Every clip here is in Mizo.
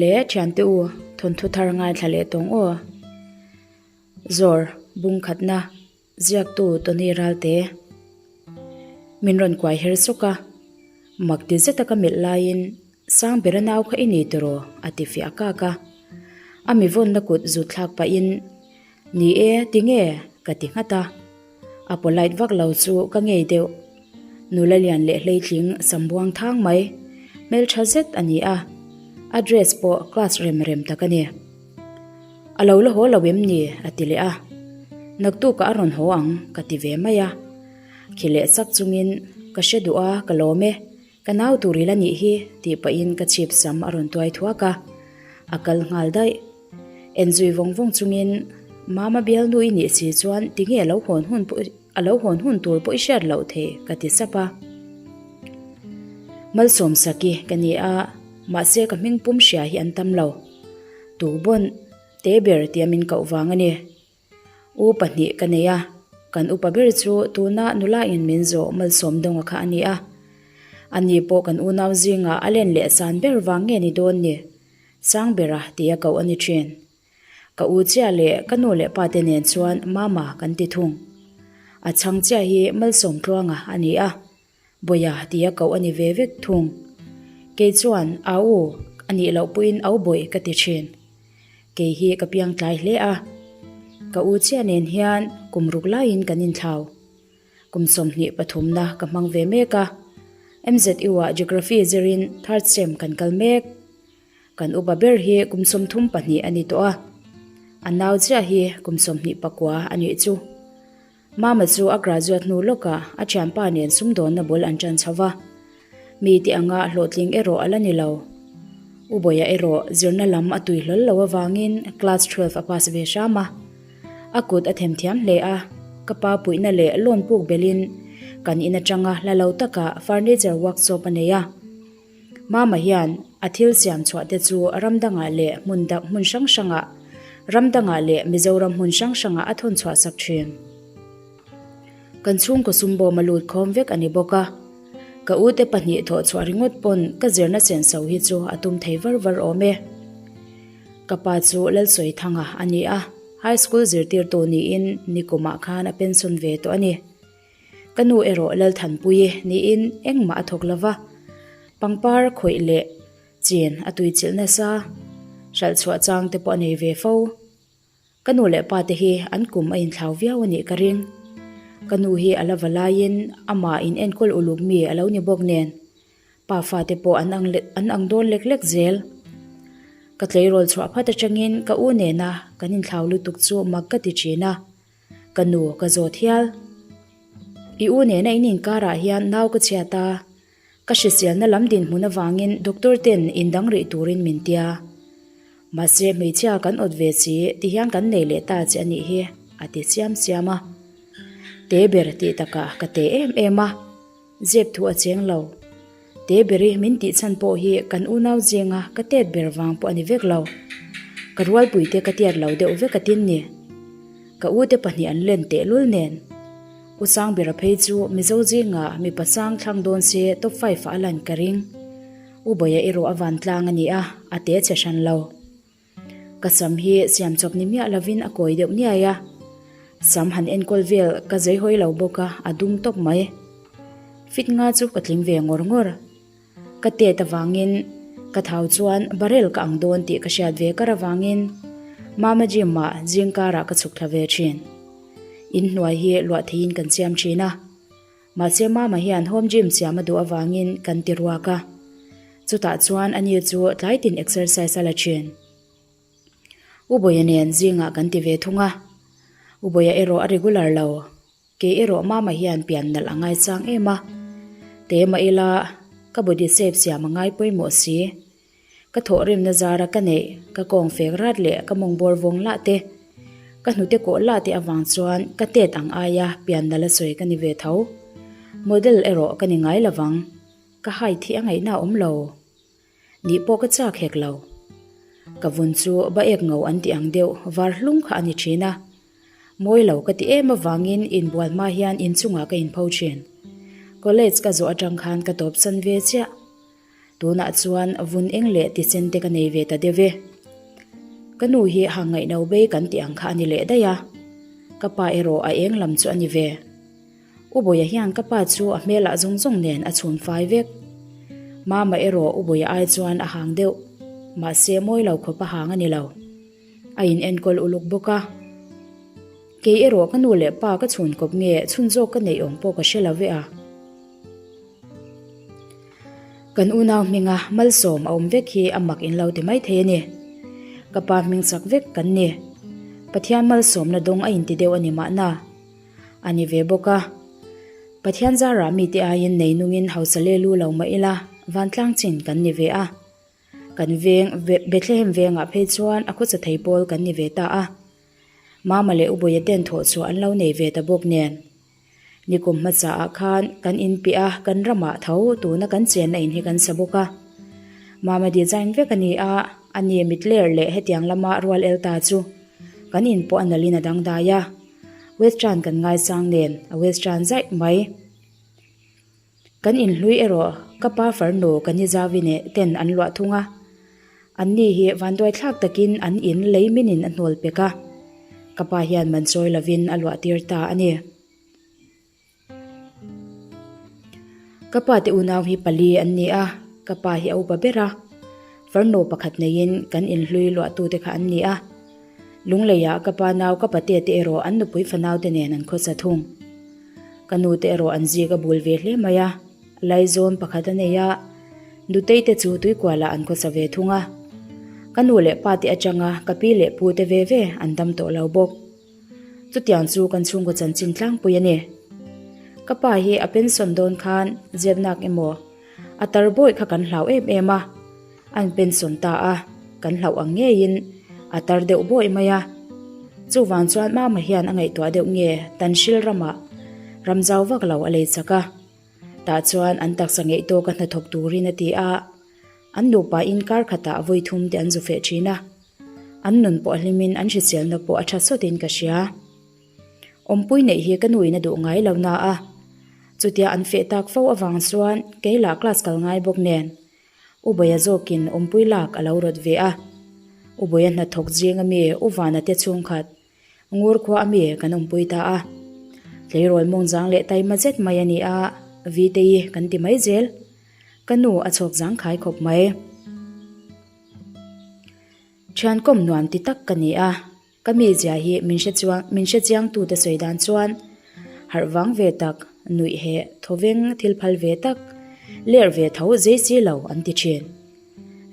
Le thiante u, thawnthu thar ngaithla leh tawng aw. Zawr, bung khatna, ziaktu Tony Ralte. Min rawn kuai her sawk a, mak ti zeta ka melh laiin Sangbera nau kha i ni tiraw? a ti fiah kak a. A mi vawnna kut zut thlak pahin, Ni e, tinge? ka ti nghat a. A polite vak lo chu ka ngei deuh. Nula lian leh hleitling sam buang thang mai, hmeltha zet a ni a, a dress pawh class rem rem tak a ni. A lo la haw lo em ni? a ti leh a. Naktukah a rawn haw ang ka ti ve mai a. Khi leh sak chungin ka hre duh a, ka lawm e. Ka nau tur ila nih hi tih pahin ka chhip sam a rawn tuai thuak a, a kal nghal daih. Enzui vawng vawng chungin Mama bialnu i nih si chuan tinge a lo hawn hun pawh a lo hawn hun tur pawh i hriat loh thei ka ti sap a. Malsawmsaki ka ni a, mahse ka hming pum hria hi an tam lo. Tu bawn te ber tia min koh vang a ni. U pahnih ka nei a, kan upa ber chu tuna nula in min zawh malsawm dawnga kha a ni a. Ani pawh kan unau zingah a len leh san ber vang nge ni dawn ni? Sangbera tia koh a ni thin. Ka u chiah leh ka nu leh pa te nen chuan Mama kan ti thung. A chhang chiah hi malsawm tluanga a ni a, Bawia tia koh a ni ve vek thung. Kei chuan Au a nih loh pawhin Au bawih ka ti thin. Kei hi ka piang tlai hle a, ka u chiah nen hian kum ruk laiin kan inthlau. Kum 23 na ka hmang ve mek a, MZU-ah Geography zirin third sem kan kal mek. Kan upa ber hi kum 34 a ni tawh a, a nau chiah hi kum 24 a nih chu. Mama chu a graduate hnu lawkah a thianpa nen sumdawnna bul an ṭan chho va, mi tih anga hlawhtling erawh a la ni lo. U Bawia erawh zirna lam a tui hlawl lo avangin class 12 a pass ve hram a. A kut a themthiam hle a, ka pa puihna leh loan puk belhin kan in atanga hla lo takah furniture workshop a nei a. Mama hian a thil siam chhuah te chu ram dangah leh hmun dak hmun hrang hrangah ram dangah leh Mizoram hmun hrang hrangah a thawn chhuah sak thin. Kan chhungkaw sumbawm a lut khawm vek a ni bawk a, ka ute pahnih thawh chhuah ringawt pawn ka zirna senso hi chu a tum thei var var awm e. Ka pa chu Lalsawithanga a ni a, High School zirtirtu niin nikumah khan a pension ve tawh a ni. Ka nu erawh Lalthanpuii niin engmah a thawk lova, pangpar khawih leh chin a tuichilh nasa, hralh chhuah chang te pawh a nei ve fo. Ka nu leh pa te hi an kum a inthlau viau a nih ka ring. Ka nu hi a la va laiin amah in enkawl uluk mi a lo ni bawk nen, pa fate pawh an ang an ang dawn lek lek zel. Ka tleirawl chhuah phat atangin ka u nena kan inthlau lutuk chu mak ka ti thin a. Ka nu ka zawt hial. I u nena in inkarah hian nau ka chhiat a, ka hriselna lam dinhmun avangin doctor ten indang rih turin min tia. Mahse hmeichhia kan awt ve si tihian kan nei leh ta che a nih hi a ti siam siam a. Te ber tih takah ka te em em a. Zep thu a cheng lo. Te beri min tih chhan pawh hi kan unau zinga ka tet ber vang pawh a ni vek lo. Ka rualpuite ka tiat lo deuh vek a tin ni. Ka ute pahnih an len tehlul nen. U Sangbera phei chu Mizo zinga mipa sang thlang dawn se top five ah a lan ka ring. U Bawia erawh a vantlang a ni a, a te chhe hran lo. Ka sam hi siam chawp ni miah lovin a kawi deuh niai a, sam han enkawl vel ka zei hawi lo bawk a, a dum tawp mai. Fit nga chu ka tling ve ngawr ngawr. Ka tet avangin ka thau chuan barrel ka ang dawn tih ka hriat ve kar avangin Mama gym ah zing karah ka chhuk thla ve thin. Inhnuai hi luah theiin kan siam thin a. Mahse Mama hian home gym siam a duh avangin kan ti ruak a. Chutah chuan ani chu tlai tin exercise a la thin. U Bawia nen zingah kan ti ve thung a. U Bawia erawh a regular lo. Kei erawh Mama hian pian nalh a ngai chang em a. Te mah ila ka body shape siam a ngai pawimawh si. Ka thawhrimna zara ka neih, ka kawng fek rat leh ka mawng bawr vawng lah te, ka hnute kawh lah te avang chuan ka tet ang aia pian nala sawi ka ni ve tho. Model erawh ka ni ngai lovang, ka height hi a ngaihna a awm lo. Nih pawh ka chak hek lo. Ka vun chu ba ek ngo an tih ang deuh var hlung kha a ni thin a. Mawi lo ka ti em avangin inbual hma hian inchungah ka inpho thin. College ka zawh atang khan ka tawpsan ve chiah. Tunah chuan vun eng leh tisen te ka nei ve ta deuh e. Ka nu hi hang ngaihno bei kan tih ang kha a ni leh daih a. Ka pa erawh a eng lam chu a ni ve. U Bawia hian ka pa chu a hmelah zawng zawng nen a chhun fai vek. Mama erawh U Bawia ai chuan a hang deuh. Mahse mawi lo khawp a hang a ni lo. A in enkawl uluk bawk a. Kei erawh ka nu leh pa ka chhun kawp nge chhun zawk ka neih awm pawh ka hre lo ve a. Kan unau hminga malsawm a awm vek hi a mak in lo ti mai thei a ni. Ka pa hming chak vek kan ni. Pathian malsawmna dawng a inti deuh a ni mahna. A ni ve bawk a. Pathian zarah mite aiin nei nungin hausa le lu lo mah ila vantlang chin kan ni ve a. Kan veng Bethlehem vengah phei chuan a khawcha thei pawl kan ni ve ta a. Mama leh Ubuia ten thawh chhuah an lo nei ve ta bawk nen. Nikum hmasa ah khan kan in piah a kan ramah tho tuna kan chenna in hi kan sa bawk a. Mama design vek a ni a, a ni mitler leh hetiang lama rual el ta chu kan in pawh a nalhin a dangdai a. Western kan ngaisang nen a western zaih mai. Kan inhlui erawh ka pa farnu ka ni Zavine ten an luah thung a, an ni hi vanduai thlak takin an in lei minin a hnawl pek a, ka pa hian man chawi lovin a luah tir ta a ni. Ka pa te unau hi pali an ni a, ka pa hi a upa ber a, farnu pakhat neiin kan inhlui luahtute kha an ni a. Lungleiah ka pa nau ka pate te erawh an nupui fanau te nen an khawsa thung. Ka nu te erawh an zik a bul ve hle mai a, laizawn pakhat a nei a, nutei te chu tuikualah an khawsa ve thung a. Ka nu leh pa te atanga ka pi leh pu te ve ve an dam tawh lo bawk. Chutiang chu kan chhungkaw chanchin tlangpui a ni. Ka pa hi a pension dawn khan zepnak emaw a tar bawih kha kan hlau em em a, an pension ta a, kan hlauh ang ngeiin a tar deuh bawih mai a. Chuvang chuan Mama hian a ngaihtuah deuh nge Tanhril ramah ram zau vak lo a lei chak a. Tah chuan an taksa ngeih tawka hnathawk turin a ti a, an nupa in kar khatah vawi thum te an zu feh thin a. An nun pawh a hlimin an hriselna pawh a tha sawtin ka hria. Awmpui neih hi ka nuin a duh ngai lo na a, chutia an feh tak fo avang chuan kei lah class kal ngai bawk nen Ubaia zawkin awmpui lak a lo rawt ve a. Ubaia hnathawk zing ami Uvana te chhungkhat Ngur khua ami kan awmpui ta a. Tleirawl mawngzang leh taima zet mai a ni a, Viteii kan ti mai zel. Ka nu a chhawk zangkhai khawp mai. Thiankawm nuam ti tak ka ni a. Ka mizia hi min hre chuang min hre chiang tute sawi dan chuan harh vang ve tak, nuih heh thawveng thil phal ve tak, lerh ve tho zei si lo an ti thin.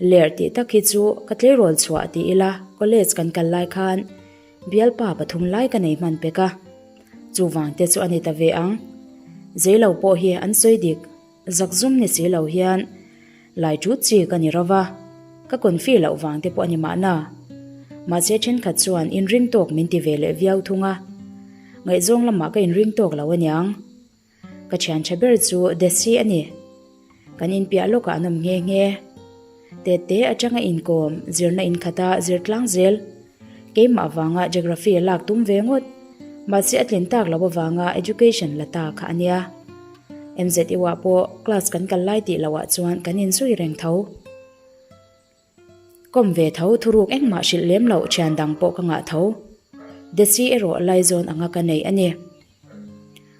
Lerh tih tak hi chu ka tleirawl chhuah ti ila college kan kal lai khan bialpa pathum lai ka nei hman pek a, chuvang te chu a ni ta ve ang. Zei lo pawh hi an sawi dik. Zakzum ni si lo hian lai tut chi ka ni rova, ka confi loh vang te pawh a ni mahna. Mahse thenkhat chuan inring tawk min ti ve leh viau thung a, ngaihzawng lamah ka inring tawk lo aniang. Ka thian tha ber chu Desi a ni. Kan inpiah lawkah an awm nghe nghe. Tete atanga inkawm zirna inkhata zir tlang zel. Keimah avanga Geography a lak tum ve ngawt. Mahse a tlin tak loh avanga Education la ta kha a nia. MZU ah pawh class kan kal lai tih loh ah chuan kan inzui reng tho. Kawm ve tho thuruk engmah hrilh lem loh thian dang pawh ka ngah tho. Desi erawh laizawn anga ka nei a ni.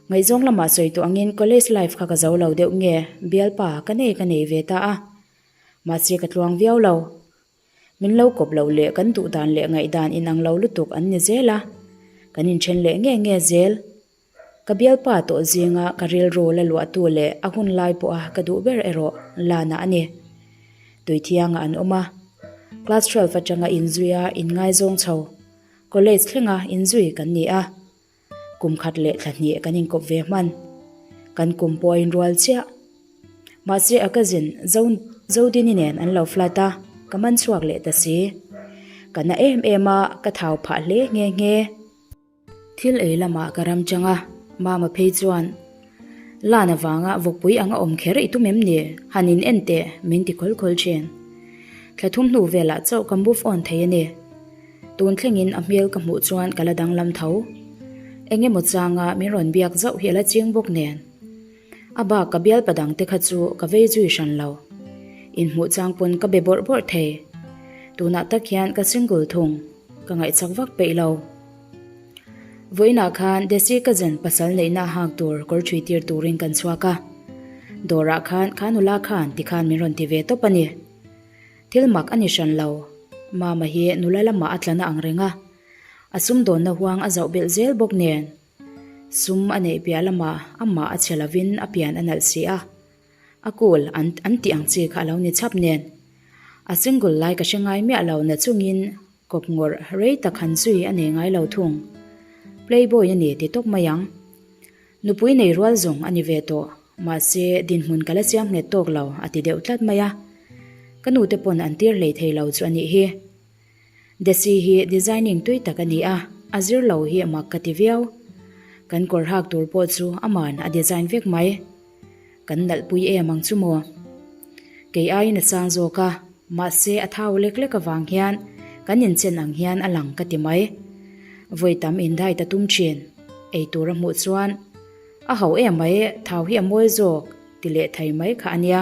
Ngaihzawng lamah sawi tawh angin college life kha ka zo lo deuh nge bialpa ka nei ka nei ve ta a. Mahse ka tluang viau lo. Min lo kawp loh leh kan duh dan leh ngaihdan inang lo lutuk an ni zel a, kan inthen leh nge nge zel. Ka bialpa tawh zinga ka rilru la luahtu leh a hun lai pawha ka duh ber erawh Lana a ni. Tuithianga an awm a, class 12 atanga inzuia inngaizawng chho, college thlenga inzui kan ni a. Kum khat leh thla hnih kan inkawp ve hman. Kan kum pawh a inrual chiah. Mahse a cousin Zo Zodini nen an lo flat a, ka man chhuak leh ta si. Ka na em em a, ka thau phah hle nghe nghe. Thil ei lamah ka ram chang a, Mama phei chuan, Lan avanga vawkpui anga awm kher i tum em ni? Han in en teh, min ti khawl khawl thin. Thla thum hnu velah chauh ka move on thei a ni. Tun thlengin a hmel ka hmuh chuan ka la danglam tho. Eng emaw changa min rawn biak zauh hi a la ching bawk nen. A bak ka bialpa dang te kha chu ka vei zui hran lo. Inhmuh chang pawn ka be bawrh bawrh thei. Tunah tak hian ka single thung, ka ngaihchak vak peih lo. Vawiinah khan Desi cousin pasal neihna hak tur kawr ṭhui tir turin kan chhuak a. Dawrah khan kha nula khan tikhan min rawn ti ve tawp a ni. Thil mak a ni hran lo. Mama hi nula lamah a tlana ang reng a. A sumdawnna huang a zauh belh zel bawk nen. Sum a neih piah lamah amah a chhe lovin a pian a nalh si a. A cool an an tih ang chi kha a lo ni chhap nen. A single lai ka hre ngai miah lo na chungin kawp ngawrh rei tak han zui a nei ngai lo thung. Playboy a ni ti tawp mai ang. Nupui nei rual zawng a ni ve tawh, mahse dinhmun ka la siam nghet tawk lo a ti deuh tlat mai a. Ka nute pawn an tir hlei thei lo chu a nih hi. Desi hi designing tui tak a ni a, a zir lo hi mak ka ti viau. Kan kawr hak tur pawh chu aman a design vek mai. Kan nalhpui em ang chu maw? Kei aiin a chang zawk a, mahse a thau lek lek avang hian kan inchen ang hian a lang ka ti mai. Vawi tam indai ta tum thin, ei tur a hmuh chuan a ho em mai, thau hi a mawi zawk ti leh thei mai kha a nia.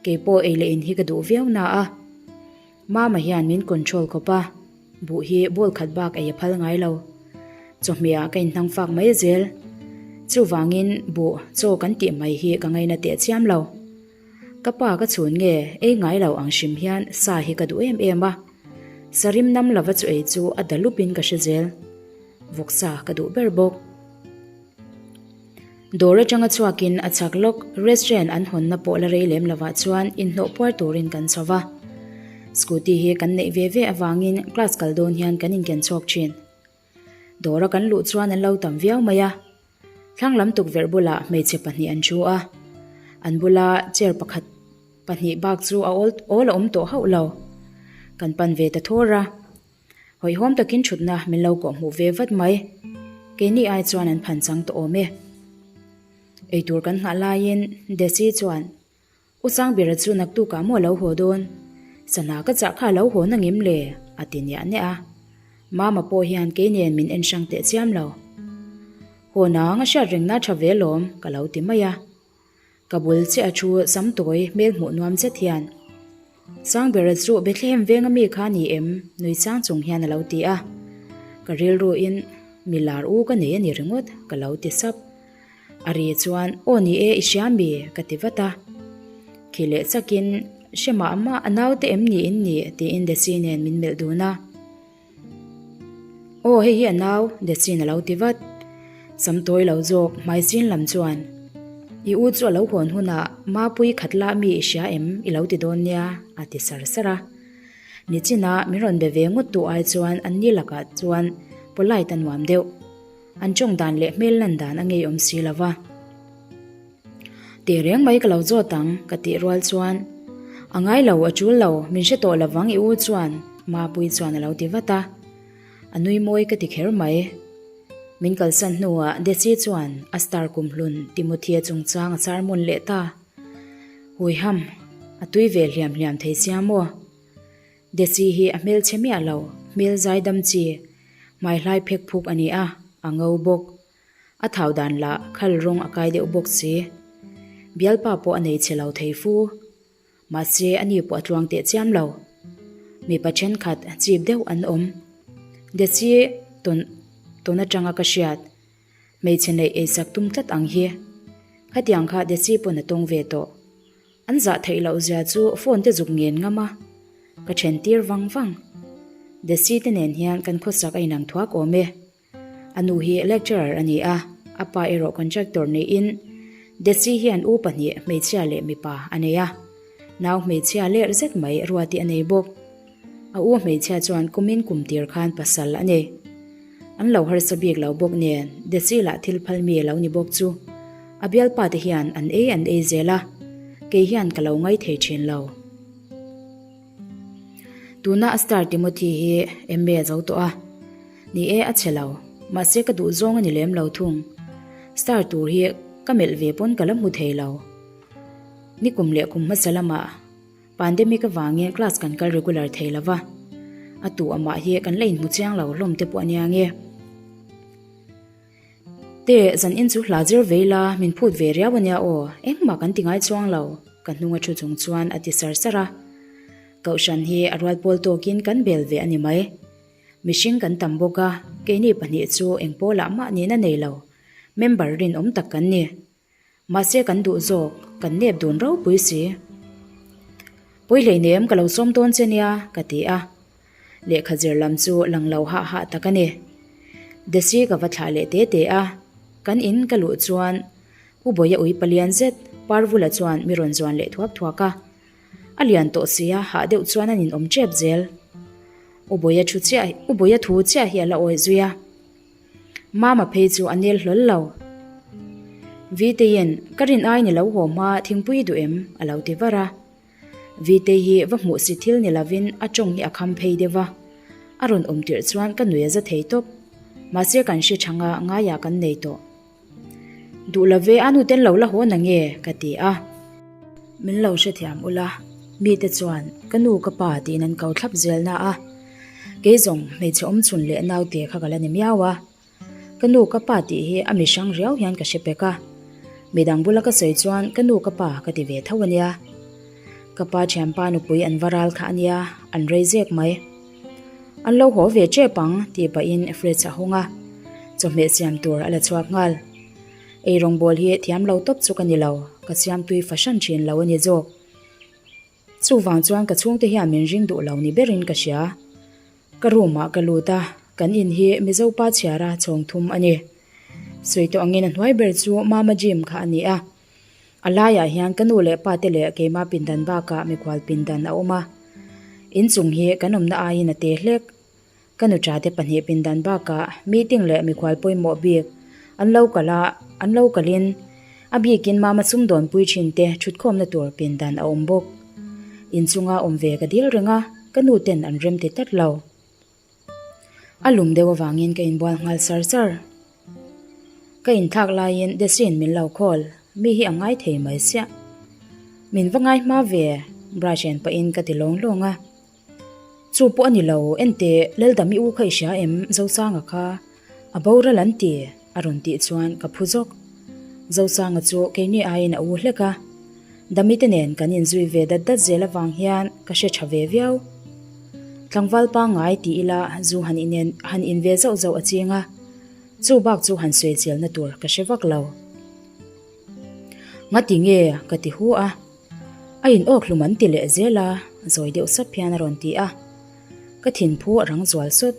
Kei pawh ei leh in hi ka duh viau na a. Mama hian min control khawp a, buh hi ball khat bak ei a phal ngai lo. Chawhmeh ah ka inhnang fak mai zel. Chuvangin buh chaw kan tih mai hi ka ngaina teh chiam lo. Ka pa ka chhun nge ei ngai lo ang hrim hian sa hi ka duh em em a. Sa rim nam lova chu ei chu a da lup in ka hre zel. Vawksa ka duh ber bawk. Dawr atanga chhuakin a chhak lawk restaurant an hawnna pawh la rei lem lovah chuan inhnawh puar turin kan chho va. Scooty hi kan neih ve ve avangin class kal dawn hian kan inken chhuak thin. Dawra kan luh chuan an lo tam viau mai a. Thlang lam tukverh bulah hmeichhe pahnih an thu a. An bula chair pakhat pahnih bak chu a awl awl a awm tawh hauh lo. Kan pan ve ta thawr a. Hawihhawm takin thutna min lo kawh hmuh ve vat mai. Keini ai chuan an phan chang tawh awm e. Eitur kan nghah laiin Desi chuan, U Sangbera chu naktukah maw a lo haw dawn? Sana ka chah kha a lo haw na ngem le? a ti niah niah a. Mama pawh hian kei nen min en hrang teh chiam lo. Haw nang a hriat rengna tha ve lawm ka lo ti mai a. Ka bul chiah a thu sam tawi hmel hmuh nuam zet hian, Sangbera chu Bethlehem venga mi kha ni em? nui chang chung hian a lo ti a. Ka rilruin mi lar u ka nei a ni ringawt ka lo ti sap. A ri chuan, Aw ni e, i hria mi? ka ti vat a. Khi leh chakin, Hre mah mah, a naute em ni in nih? tiin Desi nen min melh dun a. Aw hei hi a nau, Decin a lo ti vat. Sam tawi lo zawk, hmai chin lam chuan, I u chu a lo hawn hunah Mapui khat lah mi i hria em i lo ti dawn nia, a ti sar sar a. Nichinah min rawn be ve ngawt tu ai chuan an ni lakah chuan polite a nuam deuh. An tawng dan leh hmel lan dan a ngeiawm si lo va. Teh reng mai ka lo zawt ang, ka tih rual chuan, A ngai lo, a tul lo, min hre tawh lovang i u chuan, Mapui chuan a lo ti vat a. A nui mawi ka ti kher mai. Min kalsan hnuah Desi chuan a star kumhlun Timothya chungchang a sermon leh ta. Huiham, a tui ve hliam hliam thei sia maw? Desi hi a hmelchhe miah lo, hmel zaidam chi, hmaihlai phek phuk a ni a, a ngo bawk. A thau dan lah khal rawng a kai deuh bawk si. Bialpa pawh a nei chhe lo thei fu. Mahse a ni pawh a tluang teh chiam lo. Mipa thenkhat chip deuh an awm. Desi tawn tawn atanga ka hriat. Hmeichhe neih eisak tum tlat ang hi. Khatiang kha Desi pawn a tawng ve tawh. An zah theih loh zia chu phone te zuk ngen ngam a, ka then tir vang vang. Desi te nen hian kan khawsak a inang thuak awm e. A nu hi lecturer a ni a, a pa erawh contractor niin Desi hian u pahnih hmeichhia leh mipa a nei a, nau hmeichhia ler zet mai Ruati a nei bawk. A u hmeichhia chuan kumin kum tir khan pasal a nei. An lo harsa bik lo bawk nen Desi lah thil phal mi a lo ni bawk chu a bialpa te hian an ei an ei zel a, kei hian ka lo ngai thei thin lo. Tuna a star Timothy hi MA a zo tawh a, ni e a chhe lo, mahse ka duh zawng a ni lem lo thung. Star tur hi ka melh ve pawn ka la hmu thei lo. Nikum leh kum hmasa lamah pandemic avangin class kan kal regular thei lo va, a tu amah hi kan la inhmu chiang lo hlawm te pawh a nia nge. Te, zan in chu hla zir vei la, min phut ve riau a nia aw, engmah kan ti ngai chuang lo. Ka hnung a thu chung chuan a ti sar sar a. Kohhran hi a rual pawl tawkin kan bel ve a ni mai. Mihring kan tam bawk a, keini pahnih chu eng pawlah mah nihna nei lo, member rinawm tak kan ni. Mahse kan duh zawk, kan nep dun ropui si. Pawi hleinem ka lo sawm dawn che nia, ka ti a. Lehkha zir lam chu lang lo hah hah tak a ni. Desi ka va thlah leh te te a, kan in ka luh chuan U Bawia ui palian zet Parvula chuan mi rawn zuan leh thuak thuak a. A lian tawh sia hah deuh chuan an inawm tep zel. U Bawia thu chiah U Bawia thu chiah hi a la awih zui a. Mama phei chu a nel hlawl lo. Vteiin ka rin ai ni lo haw hma thingpui duh em a lo ti var a. Vtei hi va hmuh si thil ni lovin a tawng hi a kham phei deuh a. A rawn awm tirh chuan ka nui a za thei tawp. Mahse kan hre thanga ngaiah kan nei tawh. Duh lo ve a nuten lo la haw na nge? ka ti a. Min lo hrethiam ula, mite chuan ka nu ka pa tiin an ko thlap zel na a. Kei zawng hmeichhe awmchhun leh naute kha ka la ni miau a. Ka nu ka pa tih hi a mi hrang riau hian ka hre pek a. Midang bula ka sawi chuan ka nu ka pa ka ti ve tho a nia. Ka pa thianpa nupui an va ral kha a nia, an rei zek mai. An lo haw ve tep ang tih pahin fridge a hawng a, chawhmeh siam tur a la chhuak nghal. Ei rawngbawl hi thiam lo tawp chu ka ni lo, ka siam tui fahran thin lo a ni zawk. Chuvang chuan ka chhungte hian min ring duh lo ni berin ka hria. Ka room ah ka lut a, kan in hi Mizo pa chhiara chhawng thum a ni. Sawi tawh angin a hnuai ber chu Mama Gym kha a ni a. A laiah hian ka nu leh pa te leh keimah pindan bakah mikhual pindan a awm a. Inchung hi kan awmna aiin a te hlek. Ka nu tha te pahnih pindan bakah meeting leh mikhual pawimawh bik an lo kal a, an lo kalin a bikin mama sumdawnpui thin te thutkhawmna tur pindan a awm bawk. Inchunga awm ve ka dil reng a, ka nu ten an rem ti tlat lo. A lum deuh avangin ka inbual nghal sar sar. Ka inthlak laiin Desi'n min lo call, mi hi a ngai thei mai siah. Min va ngai hma ve, brush en pahin ka ti lawng lawng a. Chu pawh a ni lo, enteh Laldami u kha i hria em, Zosanga kha a boral an ti, a rawn tih chuan ka phu zawk. Zosanga chu keini aiin a u hlek a. Dami te nen kan inzui ve dat dat zel avang hian ka hre tha ve viau. Tlangval pangngai ti ila zu han inen han in ve zauh zauh a ching a, chu bak chu han sawi chialna tur ka hre vak lo. Ngati nge ka ti hu a, a in awk hlum an ti leh zel a, zawi deuh sap hian a rawn ti a. Ka thinphu a rang zual sawt.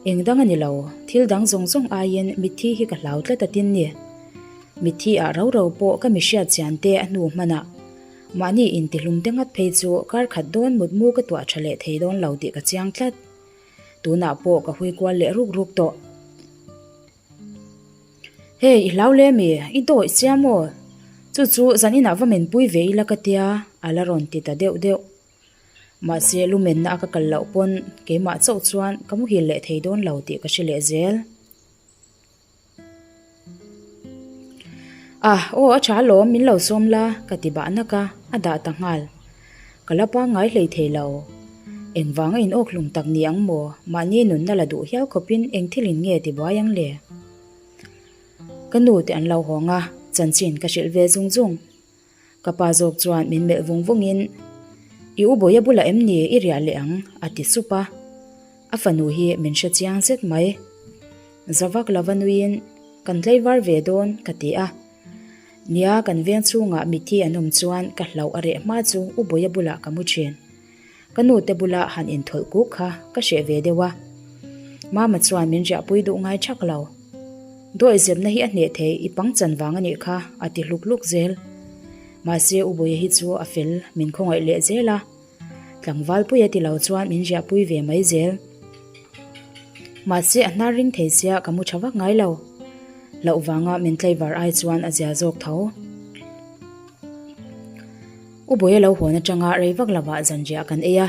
Eng dang a ni lo, thil dang zawng zawng aiin mitthi hi ka hlau tlat a tin ni. Mitthi ah ro ro pawh ka mi hriat chian te a hnu hmanah mahni intihlum te ngat phei chu kar khat dawn mutmu ka tuah tha leh thei dawn lo tih ka chiang tlat. Tunah pawh ka hui kual leh ruk ruk tawh. Hey, i hlau le mi? I dawih sia maw? Chu chu zan inah va menpui ve ila ka tia, a la rawn ti ta deuh deuh. Mahse, lumenna a ka kal loh pawn keimah chauh chuan ka muhil leh thei dawn lo tih ka hre leh zel. Ah, aw a tha alawm min lo sawm la ka ti bah nak a, a dah ta nghal. Ka la pangngai hlei thei lo. Engvang a inawk hlum tak ni ang maw? Mahni nunna la duh hial khawpin eng thilin nge ti buai ang le? Ka nu te an lo hawng a, chanchin ka hrilh ve zung zung. Ka pa zawk chuan min melh vung vungin, I u Bawia bulah em ni i riah leh ang? a ti sup a. A fanu hi min hre chiang zet mai. Za vak lova nuiin, Kan tlaivar ve dawn, ka ti a. Nia, kan veng chhungah mitthi an awm chuan ka hlauh a reh hma chu u Bawia bulah ka mu thin. Ka nu te bula han inthawlh kuk kha ka hreh ve deuh a. Mama chuan min riahpui duh ngai thak lo. Dawi zepna hi a hneh thei i pangchan vang a nih kha a ti hluk hluk zel. Mahse U Buia hi chu a fel min khawngaih leh zel a. Tlangval pui a ti lo chuan min riahpui ve mai zel. Mahse a hnar ring thei sia ka mu tha vak ngai lo. Loh vanga min tlaivar ai chuan a zia zawk tho. U Buia lo hawn atanga rei vak lovah zanriah kan ei a.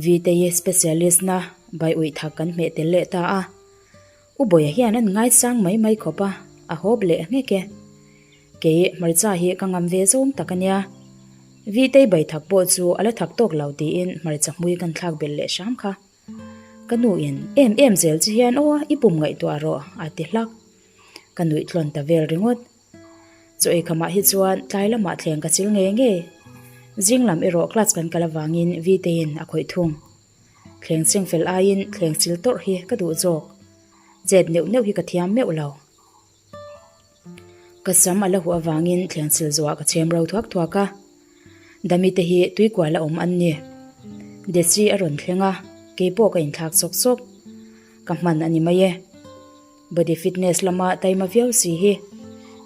Viteii specialist na bai uih thak kan hmeh tel leh ta a. U Buia hian an ngaisang mai mai khawp a, a hawp leh nghek e. Kei hmarcha hi ka ngam ve zawng tak a nia. Viteii bai thak pawh chu a la thak tawk lo tiin hmarcha hmui kan thlak belh leh hram kha. Ka nu in em em zel che hian aw i pum ngaihtuah rawh a ti hlak. Ka nuih tlawn ta vel ringawt. Chaw ei khamah hi chuan tlai lamah thleng ka chil ngei ngei. Zing lam erawh class kan kal avangin Vteiin a khawih thung. Thleng ching fel aiin thleng chil tawrh hi ka duh zawk. Chet neuh neuh hi ka thiam meuh lo. Ka sam a la huh avangin thleng chil zuah ka chhem ro thuak thuak a. Dami te hi tuikual a awm an ni. Desi a rawn thleng a, keipawh ka inthlak sawk sawk. Ka hman a ni mai e. Body fitness lama taima viau si hi.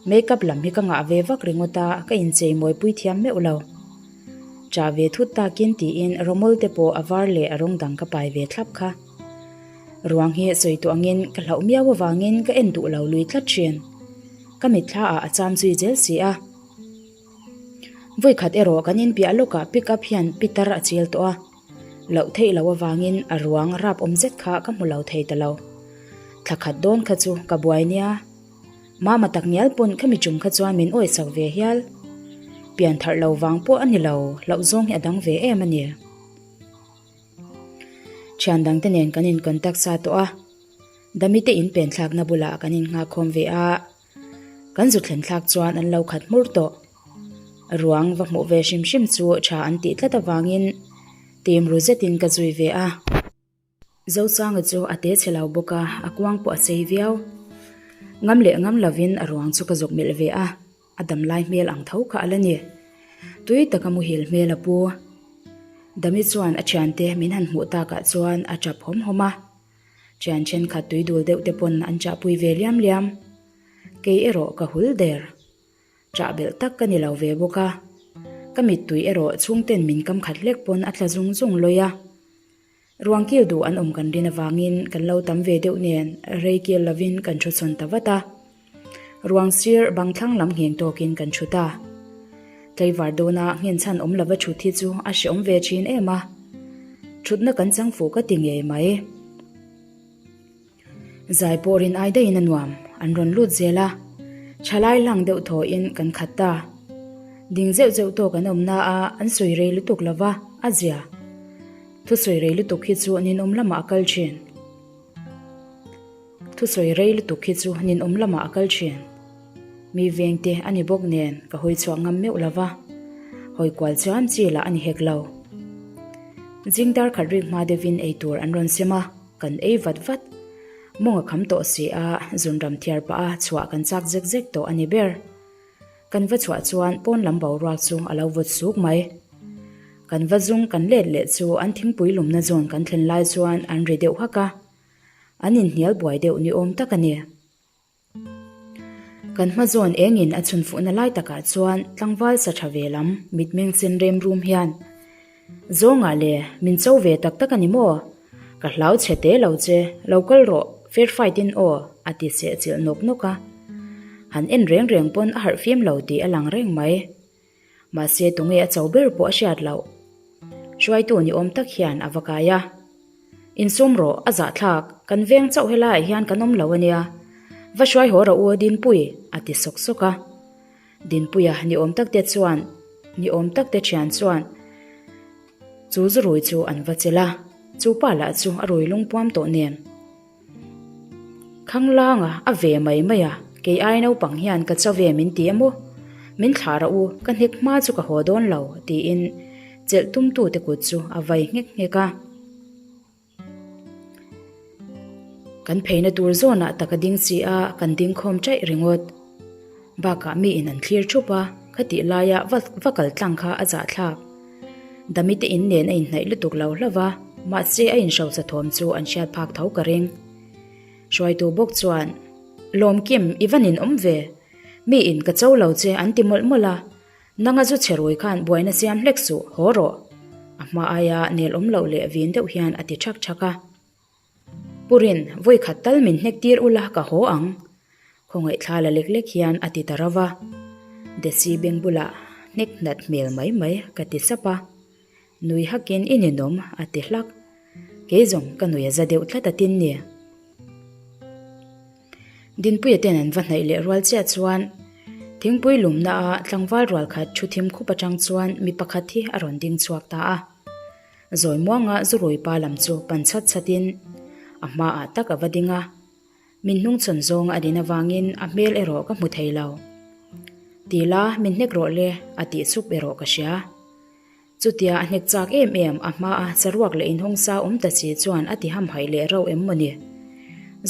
Makeup lam hi ka ngah ve vak ringawt a, ka inchei mawipui thiam meuh lo. Chah ve thut takin tiin rawmawl te pawh a var leh a rawng dang ka pai ve thlap kha. Ruang hi sawi tawh angin ka hlauh miau avangin ka en duh lo lui tlat thin. Ka mitthla ah a cham zui zel si a. Vawikhat erawh kan inpiah lawkah pick up hian pitar a chil tawh a. Loh theih loh avangin a ruang rap awm zet kha ka hmu lo thei ta lo. Thla khat dawn kha chu ka buai nia. Mama tak ngial pawn khami tum kha chuan min awisak ve hial. Pian tharh lo vang pawh a ni lo, hlauh zawng hi a dang ve em a ni. Thian dangte nen kan in contact sa tawh a, Dami te in pen thlakna bulah kan in nghakkhawm ve a, kan zu thlen thlak chuan an lo khat hmur tawh. Ruang va hmuh ve hrim hrim chu tha an tih tlat avangin tim ru zetin ka zui ve a. Zosanga chu a te chhe lo bawk a, a kuang pawh a chei viau. Ngam leh ngam lovin a ruang chu ka zuk melh ve a, a dam lai hmel ang tho kha a la ni. Tui taka muhil hmel a pu. Dami chuan a thiante min han hmuh takah chuan a tap hawm hawm a. Thian thenkhat tui dul deuh te pawn an chahpui ve liam liam. Kei erawh ka hul der. Chah belh tak ka ni lo ve bawk a. Ka mittui erawh chhungten min kam khat hlek pawn a tla zung zung lawi a. Ruang kil duh an awm kan rin avangin kan lo tam ve deuh nen rei kil lovin kan thu chhawn ta vat a. Ruang sir bang thlang lam ngheng tawkin kan thu ta. Tlaivar dawna nghen chhan awm lova thut hi chu a hreawm ve thin em a. Thutna kan chang fuh ka ti ngei mai. Zai pawh rin ai daihin a nuam, an rawn lut zel a. Thalai hlang deuh thawhin kan khat ta. Ding zeuh zeuh tawk an awm na a, an sawi rei lutuk lo va, a zia. Thusawi rei lutuk hi chu ninawm lamah a kal thin. Thusawi rei lutuk hi chu ninawm lamah a kal thin. Mi vengte a ni bawk nen ka hawi chhuah ngam meuh lo va, hawi kual chuan chi lah a ni hek lo. Zing dar khat rik hma deuhin ei tur an rawn sem a. Kan ei vat vat. Mawng a kham tawh si a, zunram thiar pah a chhuah kan chak zek zek tawh a ni ber. Kan va chhuah chuan pawn lam boruak chu a lo vawt suk mai. Kan va zung kan let leh chu an thingpui lumna zawn kan thlen lai chuan an ri deuh hak a. An inhnial buai deuh ni awm tak a ni. Kan hma zawn engin a chhun fuhna lai takah chuan tlangval sa tha ve lam mitmeng sen rem rum hian, Zawngah le, min cho ve tak tak a ni maw? Ka hlau chhe te lo che, lo kal rawh, fair fight in aw, a ti seh chilh nawk nawk a. Han en reng reng pawn a harh fim lo tih a lang reng mai. Mahse tunge a cho ber pawh a hriat loh. Hruaitu ni awm tak hian a va kai a. Insum rawh, a zahthlak, kan veng chauh helaiah hian kan awm lo a nia. Va hruai haw rawh u Dinpui, a ti sawk sawk a. Dinpuia ni awm tak te chuan, ni awm tak te thian chuan chu zu rui chu an va chelh a, chu pa lah chu a rui lungpuam tawh nen. Khanglanga a ve mai mai a, kei ai naupang hian ka cho ve min ti a maw? Min thlah rawh u, ka hnek hma chu ka haw dawn lo, tiin chelh tumtute kut chu a vai nghek nghek a. Kan pheina tur zawnah tak a ding si a, kan ding khawm chaih ringawt. Bakah miin an thlir thup a, khatih laia va va kal tlang kha a zahthlak. Dami te in nen a inhnaih lutuk lo hlauh va, mahse a inhrosa thawm chu an hriat phak tho ka ring. Hruaitu bawk chuan, Lawmkim, i va nin awm ve? Miin ka cho lo che an ti mawlh mawlh a, nanga zu chhe rui khan buaina siam hlek suh, haw rawh. A hma aia nel awm loh leh vin deuh hian a ti thak thak a. Pu Rin, vawi khat tal min hnek tir ula ka haw ang. Khawngaih thla la lek lek hian a ti ta rauh a. Desi beng bulah hnek nat hmel mai mai ka ti sap a. Nui hakin i ninawm a ti hlak. Kei zawng ka nui a za deuh tlat a tin ni. Dinpuia ten an va hnaih leh rual chiah chuan thingpui lumna a tlangval rual khat thu thim khup atang chuan mi pakhat hi a rawn ding chhuak ta a. Zawi muanga Zurui pa lam chu pan chhat chhatin a hmaah tak a va ding a, min hnungchhawn zawnga a din avangin a hmel erawh ka hmu thei lo. Ti la, min hnek rawh le, a tih sup erawh ka hria. Chutia a hnek chak em em, a hmaa saruak leh inhawng sa awm ta si chuan a ti hamhaih leh rauh em maw ni?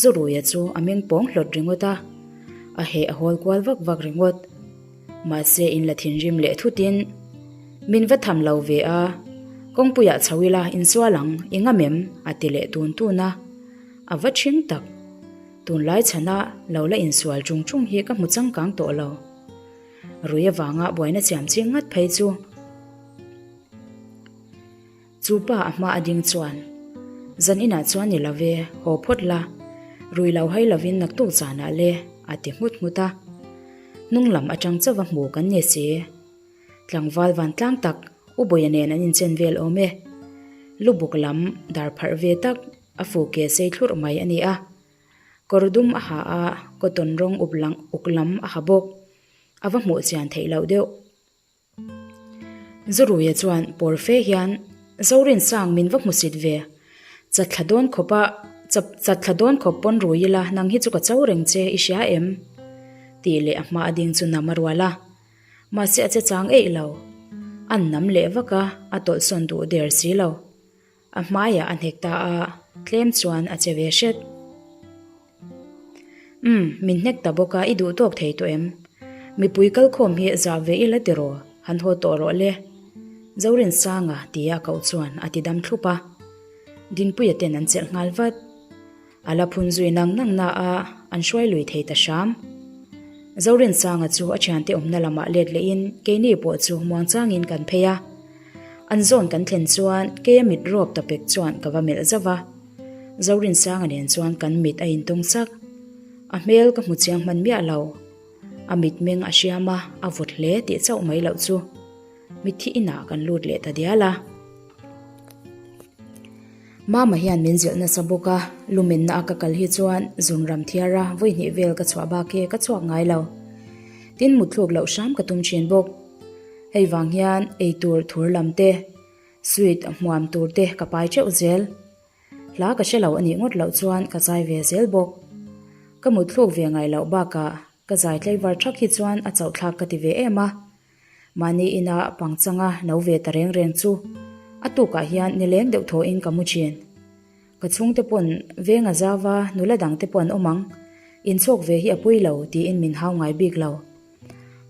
Zuruia chu a meng pawng hlawt ringawt a, a heh a hawl kual vak vak ringawt. Mahse in la thinrim leh thutin, Min va tham lo ve a, kawngpuiah chho ila insual ang, i ngam em? a ti leh tun tun a, a va ṭhing tak. Tunlai chhana lo la insual ṭung ṭung hi ka hmu changkang tawh lo. Rui avanga buaina siam ching ngat phei chu. Chu pa a hma a ding chuan, Zan inah chuan ni lo ve, haw phawt la, rui lo hai lovin naktuk zanah le, a ti nghut nghut a. Hnung lam atang chauh a hmu kan ni si. Tlangval vantlang tak, U Bawia nen an inchen vel awm e. Lubuk lam dar pharh ve tak, a fu ke sei thlurh mai a ni a. Kawr dum a ha a, cotton rawng up lang uk lam a ha bawk. A va hmuh chian theih loh deuh. Zuruia chuan pawr fe hian, Zorinsang min va hmusit ve. Chatthla dawn khawp a, chatthla dawn khawp pawn rui ila nang hi chu ka cho reng che i hria em? Tih leh a hma a ding chu nam a rual a. Mahse a che chang eih lo. An nam leh vak a, a tawlhsawn duh der si lo. A hmaiah a hnek ta a, tlem chuan a che ve hret. Umm, min hnek ta bawk a, i duh tawk thei tawh em? Mipui kalkhawm hi zah ve ila tiraw, han haw tawh rawh le. Zorinsanga tia a koh chuan a ti dam thlup a. Dinpuia ten an chelh nghal vat. A la phun zui nang nang na a, an hruai lui thei ta hram. Zorinsanga chu a thiante awmna lamah let lehin keini pawh chu muangchangin kan phei a. An zawn kan thlen chuan keia mit rawp ta pek chuan ka va melh zauh a. Zorinsanga nen chuan kan mit a intawng sak. A hmel ka hmu chiang hman miah lo. A mitmeng a hriam a, a vawt hle tih chauh mai loh chu. Mitthi inah kan lut leh ta dial a. Mama hian min zilh nasa bawk a, lumenna a ka kal hi chuan zun ram thiar a vawi hnih vel ka chhuah bak hi ka chhuak ngai lo. Tin mutthluk loh hram ka tum thin bawk. Hei vang hian eitur thur lam te, sweet hmuam tur te ka pai teuh zel. Hla ka hre lo a nih ngawt loh chuan ka zai ve zel bawk. Ka mutthluk ve ngai loh bakah ka zai tlaivar thak hi chuan a chauhthlak ka ti ve em a. Mahni ina pangchanga no ve ta reng reng chu a tukah hian nileng deuh thawhin ka mu thin. Ka chhungte pawn veng a zau va, nula dangte pawh an awm ang. Inchhawk ve hi a pui lo tiin min hau ngai bik lo.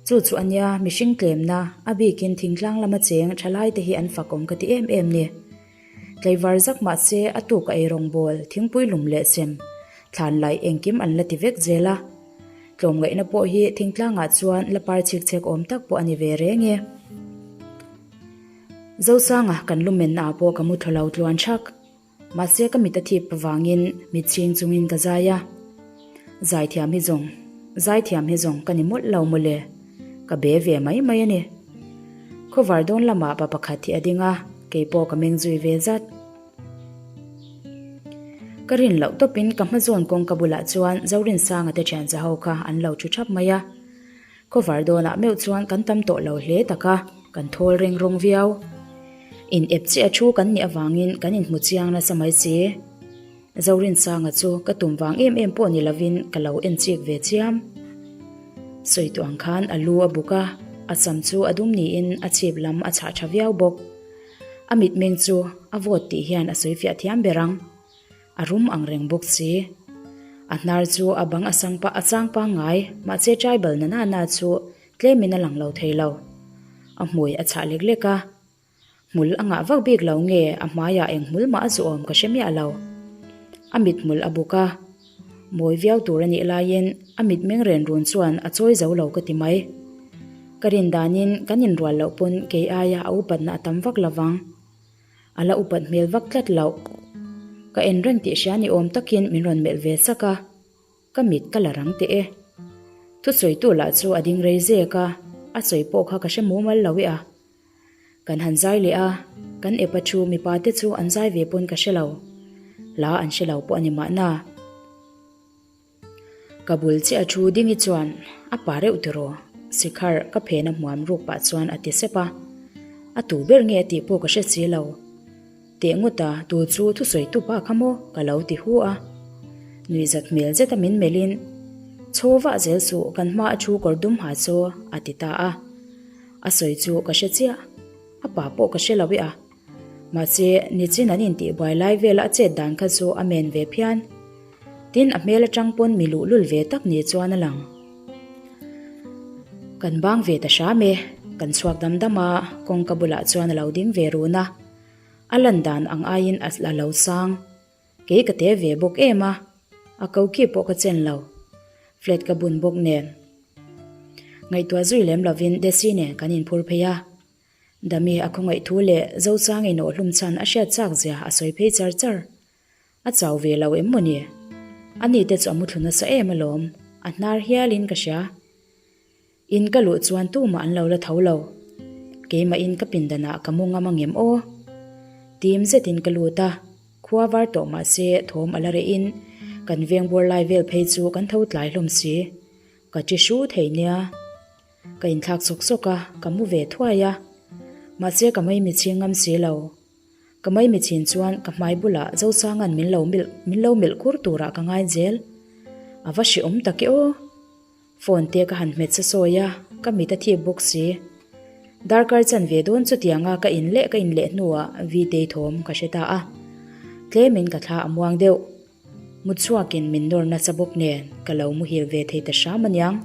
Chu chu a nia, mihring tlemna, a bikin thingtlang lama cheng thalaite hi an fakawm ka ti em em ni. Tlaivar zak mah se a tuk a eirawng bawl, thingpui lum leh sem, thlan laih engkim an la ti vek zel a. Tlawmngaihna pawh hi thingtlangah chuan la par chhik chhek awm tak pawh a ni ve reng e. Zosanga kan lumenna ah pawh ka mu thaw lo tluan thak. Mahse ka mit a thip vangin mit chhing chungin ka zai a. Zaithiam hi zawng, zaithiam hi zawng ka ni mawlh lo mawle. Ka be ve mai mai a ni. Khawvar dawn lamah pa pakhat hi a ding a, kei pawh ka meng zui ve zat. Ka rin loh tawpin ka hma zawn kawngka bulah chuan Zorinsanga te thian za ho kha an lo thu thap mai a. Khawvar dawnah meuh chuan kan tam tawh lo hle tak a, kan thawl reng rawng viau. In ep chiah a thu kan nih avangin kan inhmu chiang nasa mai si. Zorinsanga chu ka tum vang em em pawh ni lovin ka lo en chik ve chiam. Sawi tawh ang khan a lu a buk a, a sam chu a dum niin a chhip lam a chhah tha viau bawk. A mitmeng chu a vawt tih hian a sawi fiah thiam ber ang. A rum ang reng bawk si. A hnar chu a bang a sang a chang pangngai, mahse tribal na na na chu tlemin a lang lo thei lo. A hmui a chhah lek lek a. Hmul a ngah vak bik lo nge a hmaiah eng hmul mah a zuawm ka hre miah lo. A mithmul a buk a. Mawi viau tur a nih laiin a mitmeng ren run chuan a chawi zo lo ka ti mai. Ka rin danin kan inrual loh pawn kei aia a upatna a tam vak lo vang. A la upat hmel vak tlat loh. Ka en reng tih hria ni awm takin min rawn melh ve sak a, ka mit ka la rang teh e. Thusawitu lah chu a ding rei zek a, a sawi pawh kha ka hre mumal lo e a. Kan han zai leh a, kan epa thu mipa te chu an zai ve pawn ka hre lo. Hla an hre lo pawh a ni mahna. Ka bul chiah a thu dingi chuan a pa reuh tiraw, sikhar ka phena hmuam ruk pah chuan a ti sep a. A tu ber nge a tih pawh ka hre si lo. Teh ngawt a, tu chu thusawi tu pa kha maw ka lo ti hu a. Nuihzat hmel zeta min melhin. Chhaw vah zel suh kan hma a thu kawr dum ha chu a ti ta a. A sawi chu ka hre chiah. A pa pawh ka hre lo e a. Mahse, nichin an intih buai lai vela a chet dan kha chu a men ve phian. Tin, a hmel atang pawn mi luhlul ve tak ni chuan a lang. Kan bang ve ta hram e, kan chhuak dam dam a, kawngka bulah chuan a lo ding ve run a. A lan dan ang aiin a la lo sang. Kei ka te ve bawk em a, a ko khi pawh ka chen lo. Flat ka bun bawk nen. Ngaihtuah zui lem lovin Desi nen kan inphur phei a. Dami a khawngaih thu leh Zochang inawh hlum chhan a hriat chak zia a sawi phei char char. A chau ve lo em maw ni? A ni te chu a muthlu nasa em alawm, a hnar hialin ka hria. In ka luh chuan tumah an lo la tho lo. Keimah in ka pindanah ka mu ngam angem aw? Tim zetin ka lut a, khua var tawh mah se thawm a la reh in kan veng bawr lai vel phei chu kan tho tlai hlawm si. Ka chi hru thei nia. Ka inthlak sawk sawk a, ka mu ve thuai a. Mahse ka maimi chhing ngam si lo. Ka maimi chhin chuan ka hmai bulah Zosanga'n min lo milh min lo milh kur turah ka ngai zel. A va hreawm tak e aw. Phone te ka han hmet sa sawi a, ka mit a thip bawk si. Darkar chan ve dawn chutianga ka in leh ka in leh hnuah Vtei thawm ka hre ta a. Tlemin ka thla a muang deuh. Mut chhuakin min nawr nasa bawk nen ka lo muhil ve thei ta hram aniang.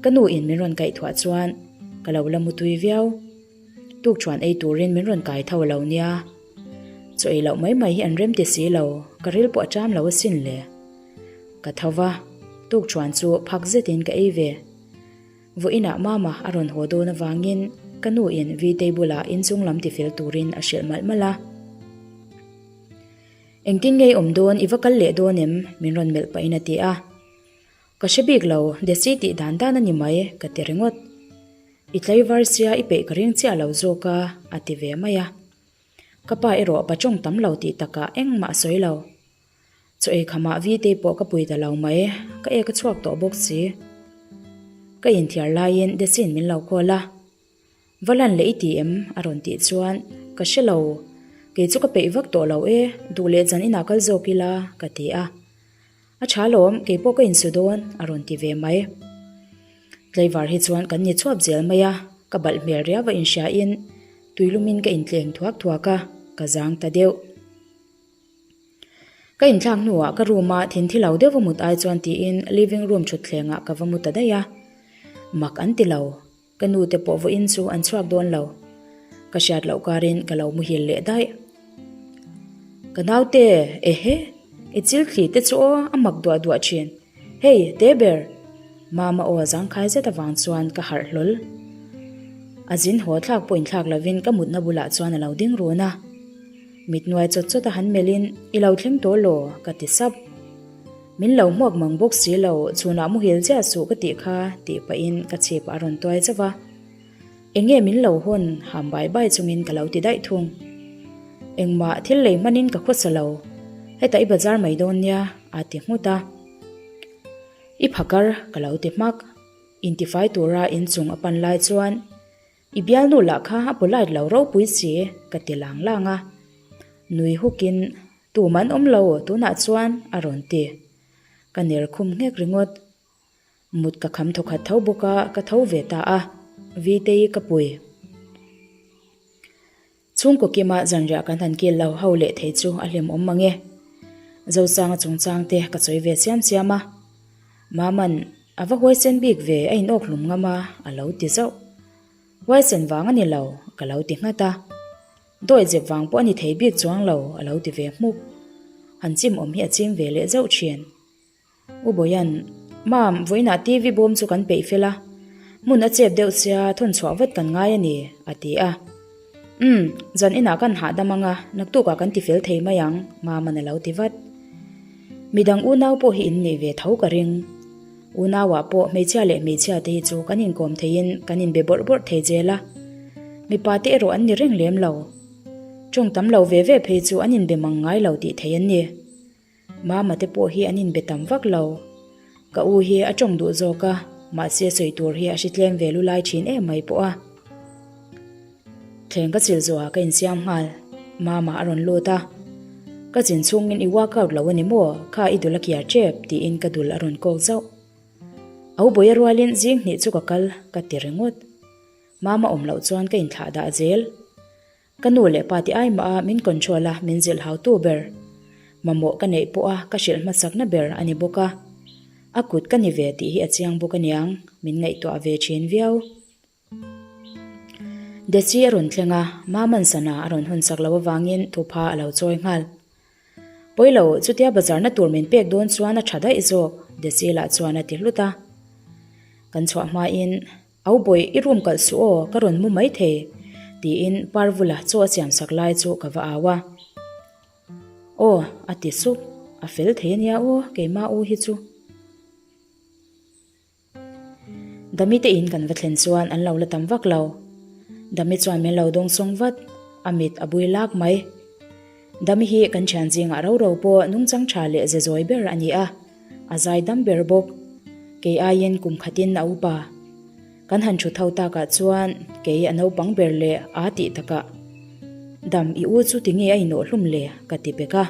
Ka nu in min rawn kaih thuah chuan ka lo la mutui viau. Tukṭhuan ei turin min rawn kai tho lo nia. Chaw ei loh mai mai hi an rem ti si lo, ka ril pawh a ṭam lo asin le. Ka tho va, tukṭhuan chu phak zetin ka ei ve. Vawiinah Mama a rawn haw dawn avangin ka nu in Vtei bulah inchung lam tifel turin a hrilh malh malh a. Engtin nge i awm dawn, i va kal leh dawn em? min rawn melh pahin a ti a. Ka hre bik lo, Desi tih dan dan a ni mai, ka ti ringawt. I tlaivar sia i peih ka ring chiah lo zawk a, a ti ve mai a. Ka pa erawh pa tawng tam lo tih takah engmah a sawi lo. Chaw ei khamah Vtei pawh ka pui ta lo mai, ka ek a chhuak tawh bawk si. Ka inthiar laiin Desi'n min lo call a. Va lan leh i ti em? a rawn tih chuan, Ka hre lo, kei chu ka peih vak tawh lo e, duh leh zan inah kal zawk ila, ka ti a. A tha lawm, kei pawh ka insu dawn, a rawn ti ve mai. Tlaivar hi chuan kan ni chhuap zel mai a, ka balh hmel riau a inhriain tuilumin ka intleng thuak thuak a, ka zang ta deuh. Ka inthlak hnuah ka room a thinthi lo deuh va mut ai chuan tiin living room thutthlengah ka va mu ta daih a, mak an ti lo. Ka nu te pawh vawiin chu an chhuak dawn lo. Ka hriat loh karin ka lo muhil leh daih. Ka naute, ehe, i chil thli te chu aw a mak duah duah thin. Hei, te ber! Mama aw zangkhai zet avang chuan ka harh hlawl. A zin haw thlak pawh inthlak lovin ka mutna bulah chuan a lo ding run a. Mit nuai chawt chawt a han melhin, I lo thleng tawh law? ka ti sap. Min lo hmuak mang bawk si lo, chhunah muhil chiah suh ka tih kha tih pahin ka chhip a rawn tuai zauh a. Eng nge min lo hawn ham bai bai chungin ka lo ti daih thung. Engmah thil lei hmanin ka khawsa lo, hetah i bazar mai dawn nia a ti nghut a. I phakar ka lo ti hmak, intifai tura inchung a pan lai chuan I bialnu lah kha a polite lo ropui si ka ti lang lang a. Nui hukin Tum an awm lo tunah chuan a rawn ti. Ka ner khum nghek ringawt. Mut ka kham thawkhat tho bawk a, ka tho ve ta a. Vtei ka pui. Chhungkaw kima zanriah kan han kil lo ho leh thei chu a hlim awm mang e. Zosanga chungchang te ka sawi ve siam siam a. Maman, a va huaisen bik ve a inawk hlum ngam a, a lo ti zauh. Huaisen vang a ni lo, ka lo ti nghat a. Dawi zep vang pawh a ni thei bik chuang lo, a lo ti ve hmuk. Han chim awm hi a ching ve leh zauh thin. U Bawian, Mam, vawiinah TV bawm chu kan peih fel a. Hmun a chep deuh sia, thawn chhuah vat kan ngai a ni, a ti a. Umm, zan inah kan hahdam ang a, naktukah kan ti fel thei mai ang, Mama'n a lo ti vat. Midang unau pawh hi in nih ve tho ka ring. Unauah pawh hmeichhia leh hmeichhia te hi chu kan inkawm theiin kan inbe bawrh bawrh thei zel a. Mipa te erawh an ni reng lem lo. Tawng tam lo ve ve phei chu an inbe mang ngai lo tih thei an ni. Mama te pawh hi an inbe tam vak lo. Ka u hi a tawng duh zawk a, mahse sawi tur hi a hre tlem ve lu lai thin em mai pawh a. Thleng ka chil zawhah ka insiam nghal. Mama a rawn lut a. Ka chin chhungin i workout lo a ni maw? Kha i dul a kiar tep tiin ka dul a rawn kawk zauh. Au Bawia rualin zing hnih chu ka kal ka ti ringawt. Mama awm loh chuan ka inthlah dah zel. Ka nu leh pa ti ai mah a min control a min zilh hau tu ber. Mamawh ka neih pawh a ka hrilh hmasakna ber a ni bawk a. A kut ka ni ve tih hi a chiang bawk aniang, min ngaihtuah ve thin viau. Desi a rawn thleng a, Maman sana a rawn hawn sak loh avangin thupha a lo chawi nghal. Pawilo, chutia bazarna tur min pek dawn chuan a tha daih zawk, Desi lah chuan a ti hlut a. Kan chhuah hmain, Au bawih, i room kalh suh aw, ka rawn mu mai thei, tiin Parvula chaw a siam sak lai chu ka va au a. Aw, a ti sup, a fel thei ania aw, keimah u hi chu. Dami te in kan va thlen chuan an lo la tam vak lo. Dami chuan min lo dawng sawng vat, a mit a bui lak mai. Dami hi kan thian zingah ro ro pawh nungchang tha leh ze zawi ber a ni a, a zai dam ber bawk. Kei aiin kum khatin a upa. Kan han thu tho takah chuan kei a naupang ber leh aa tih takah, Dam i u chu tinge a inawh hlum le? ka ti pek a.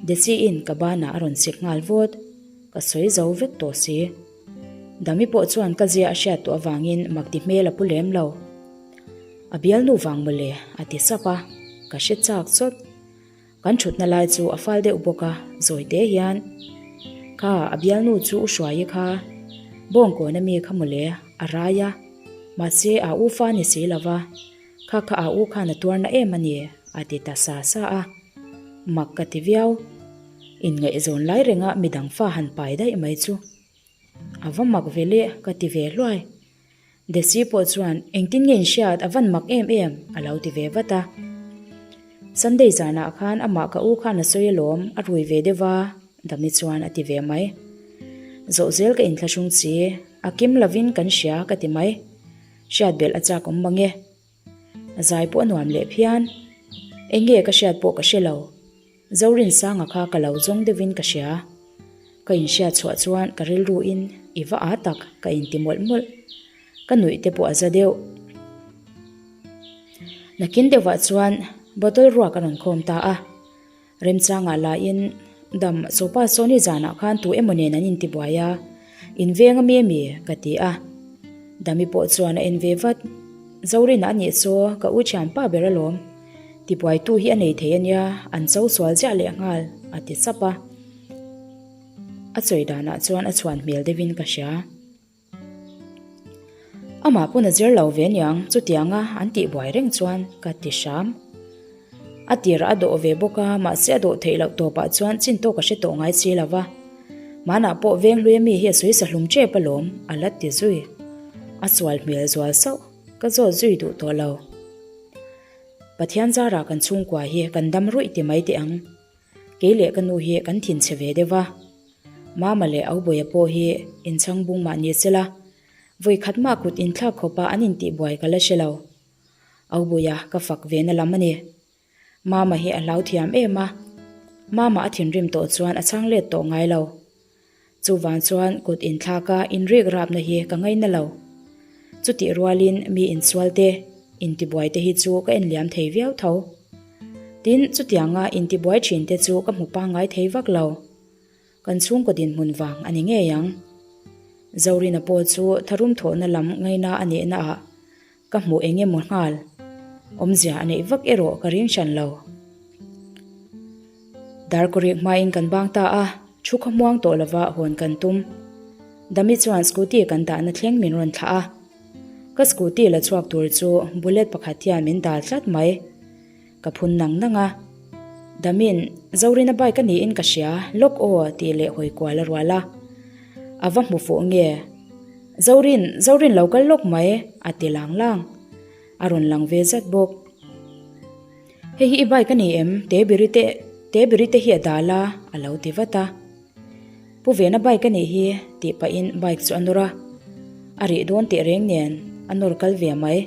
Desi-in ka banah a rawn sik nghal vawt. Ka sawi zo vek tawh si. Dami pawh chuan ka zia a hriat tawh avangin mak ti hmel a pu lem lo. A bialnu vang mawle a ti sap a, ka hre chak chawt. Kan thutna lai chu a fal deuh bawk a, zawi te hian, Kha, a bialnu chu u Hruaii kha, Bawngkawn ami kha mawle, a rai a, mahse a u fa ni si lo va, kha kha a u khan a tuarna em a ni, a ti ta sa sa a. Mak ka ti viau. Inngaihzawn lai renga midang fa han pai daih mai chu a va mak ve le ka ti ve hluai. Desi pawh chuan engtin nge inhriat a van mak em em a lo ti ve vat a. Sunday zanah khan amah ka u khan a sawi alawm a rui ve deuh va Dami chuan a ti ve mai. Zawh zel ka inthlahrung chi a kim lovin kan hria ka ti mai. Hriat belh a chak awm mang e. A zai pawh a nuam leh phian. Eng nge ka hriat pawh ka hre lo. Zorinsanga kha ka lo zawng deuhin ka hria. Ka inhriat chhuah chuan ka rilruin i va â tak ka inti mawlh mawlh. Ka nuih te pawh a za deuh. Nakin deuhah chuan bottle ruak a rawn khawm ta a. Remchangah lahin dam Sopa Sawni zanah khan tu emaw nen an intibuai a, in veng ami ami ka ti a. Dami pawh chuan a en ve vat. Zorina a nih chu ka u thianpa ber alawm. Tibuaitu hi a nei thei ania, an cho sual ziah leh nghal, a ti sap a. A chawi danah chuan a chhuan hmel deuhin ka hria. Amah pawn a zir lo ve aniang, chutianga an tihbuai reng chuan ka ti hram. A tirah a dawh ve bawk a, mahse a dawh theih loh tawpah chuan chin tawk a hre tawh ngai si lo va. Hmanah pawh Venghlui ami hi a sawi sa hlum tep alawm, a la ti zui. A sual hmel zual sauh, ka zawt zui duh tawh lo. Pathian zarah kan chhungkua hi kan dam ruih ti mai teh ang. Kei leh ka nu hi kan thinchhe ve deuh va. Mama leh Aubawiha pawh hi inchhang bung mah ni se la, vawi khat mah kut inthlak khawpa an intihbuai ka la hre lo. Aubawiha ka fak ve na lam a ni. Mama hi a hlau thiam em a, Mama a thinrim tawh chuan a chhang let tawh ngai lo. Chuvang chuan kut inthlaka inrik rapna hi ka ngaina lo. Chutih rualin mi insual te, intibuai te hi chu ka enliam thei viau tho. Tin, chutianga intibuai thin te chu ka hmu pangngai thei vak lo. Kan chhungkaw dinhmun vang a ni ngei ang. Zorina pawh chu tharum thawhna lam ngaina a nehna ah Ka hmuh eng emaw nghal. Awmzia a neih vak erawh ka ring hran lo. Darkawriak hmain kan bang ta a, thu kha hmuang tawh lova hawn kan tum. Dami chuan scooty kan dahna thleng min rawn thlah a. Ka scooty la chhuak tur chu bullet pakhat hian min dal tlat mai. Ka phun nang nang a. Damin, Zorina bike a niin ka hria, lawk aw tih leh hawi kual a rual a. A va hmu fuh nge? Zorin, Zorin lo kal lawk mai, a ti lang lang. A rawn lang ve zat bawk. Hei hi i bike a ni em? Tebiri te, Tebiri te hi a dal a, a lo ti vat a. Pu Vena bike a nih hi, tih pahin bike chu a nawr a. A rih dawn teh reng nen, a nawr kal ve mai.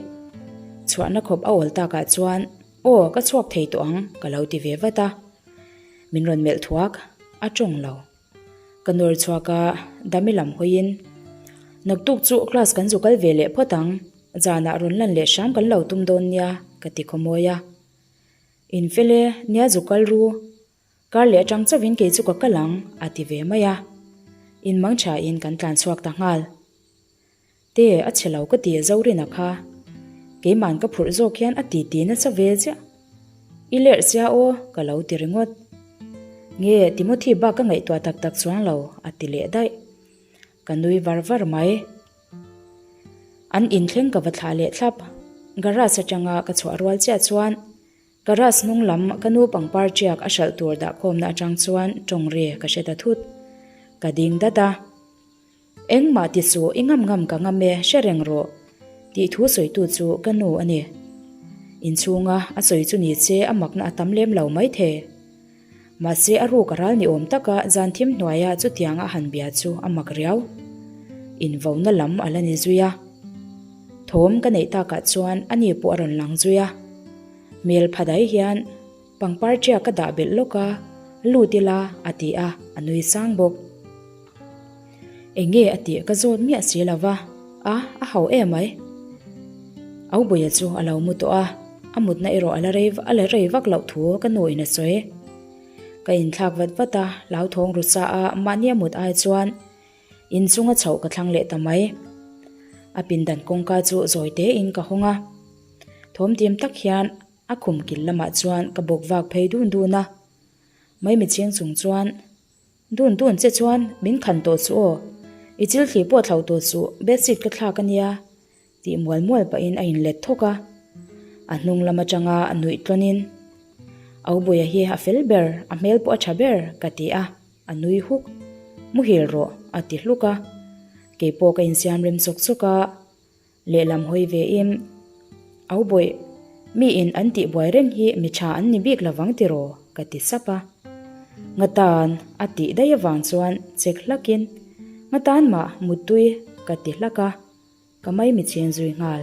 Chhuahna khawp a awl takah chuan, Aw, ka chhuak thei tawh ang, ka lo ti ve vat a. Min rawn melh thuak, a tawng lo. Ka nawr chhuak a, Dami lam hawiin, Naktuk chu class kan zu kal ve leh phawt ang, zanah rawn lan leh hram kan lo tum dawn nia, ka ti khawmawi a. Infel e, nia zu kal ru, Kar leh atang chauhin kei chu ka kal ang, a ti ve mai a. Inmang thain kan tlan chhuak ta nghal. Te, a chhe lo ka ti Zorina kha. Keiman ka phurh zawk hian a ti ti nasa ve ziah. I lerh sia aw, ka lo ti ringawt. Nge, Timothy bak ka ngaihtuah tak tak chuang lo, a ti leh daih. Ka nui var var mai. An inthleng ka va thlah leh thlap. Garage atanga ka chhuah rual chiah chuan garage hnung lam ka nu pangpar tiak a hralh tur dahkhawmna atang chuan tawng ri ka hre ta thut. Ka ding dat a. Engmah ti suh i ngam ngam ka ngam e hre reng rawh tih thu sawitu chu ka nu a ni. Inchhunga a sawi chu ni che a makna a tam lem lo maithei. Mahse a ruk a ral ni awm taka zan thim hnuaia chutianga a han bia chu a mak riau. Invona lam a la ni zui a. Thawm ka neih takah chuan ani pawh a rawn lang zui a. Hmel pha dai hian pangpar ṭiak ka dah belh lawk a, lut ila a ti a, a nui sang bawk. Enge a tih ka zawt miah si lo va, a, a hau em mai. Aubuia chu a lo mu tawh a, a mutna erawh a la rei a la rei vak loh thu ka nu in a sawi. Ka inthlak vat vat a, hlauthawng ru sa a mahni a mut ai chuan inchunga chhoh ka thlang leh ta mai. A pindan kawngka chu zawi tein ka hawng a, thawmtim tak hian a khum kil lamah chuan ka bawk vak phei dun dun a, maimichhing chung chuan Dun dun che chuan min khan tawh suh aw, i chil thli pawh thlauh tawh suh, bedsheet ka thlak a nia, tih mual mual pahin a inlet thawk a. A hnung lam atanga a nuih tlawnin, Aubuia hi a fel ber, a hmel pawh a tha ber, ka ti a, a nui huk. Muhil rawh, a ti hluk a. Keipawh ka insiam rem chawk chawk a. Lehlam hawi ve in, Au bawih, mi in an tih buai reng hi mi tha an ni bik lovang tiraw? ka ti sap a. Ngatan a tih daih avang chuan chek hlak in, Ngatan mah muttui ka ti hlak a, ka mai mi cheng zui nghal.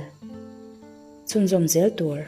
Chhunzawm zel tur.